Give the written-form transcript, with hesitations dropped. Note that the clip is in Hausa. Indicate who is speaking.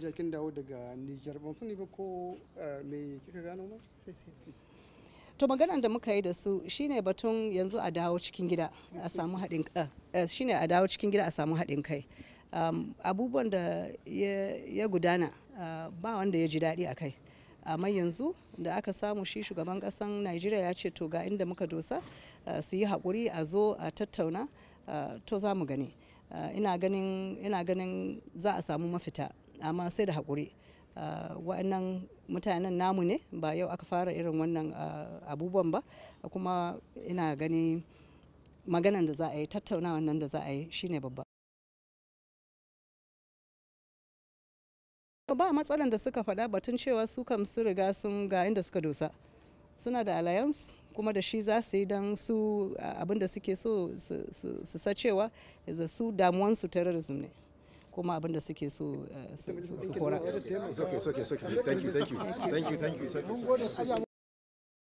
Speaker 1: Hajiya, kin dawo daga Nijar, ban sani ba ko me kika gano ma?
Speaker 2: To, maganan da muka yi da su shine batun yanzu a dawo cikin gida a samu haɗin, shine a dawo cikin gida a samu haɗin kai. Abubuwan da ya gudana, ba wanda ya ji daɗi a kai, amma yanzu da aka samu shi shugaban ƙasan Najeriya ya ce to ga inda muka dosa, su yi haƙuri a zo a tattauna. To, za mu gani. Ina ganin za a samu mafita, amma sai da haƙuri. Wa'annan mutanen namu ne, ba yau aka fara irin wannan abubuwan ba. Kuma ina gani maganan da za a yi, tattaunawan nan da za a yi, shine babba. Ba matsalan da suka faɗa batun cewa su kam su riga sun ga inda suka dosa, suna da alliance, kuma da shi za su yi don su abin da suke so su sa cewa da su damuwansu terrorism ne, kuma abin da suke so su kora.
Speaker 3: It's okay, it's okay, it's okay. Please. Thank you, thank you, thank you, thank you. It's okay, it's okay.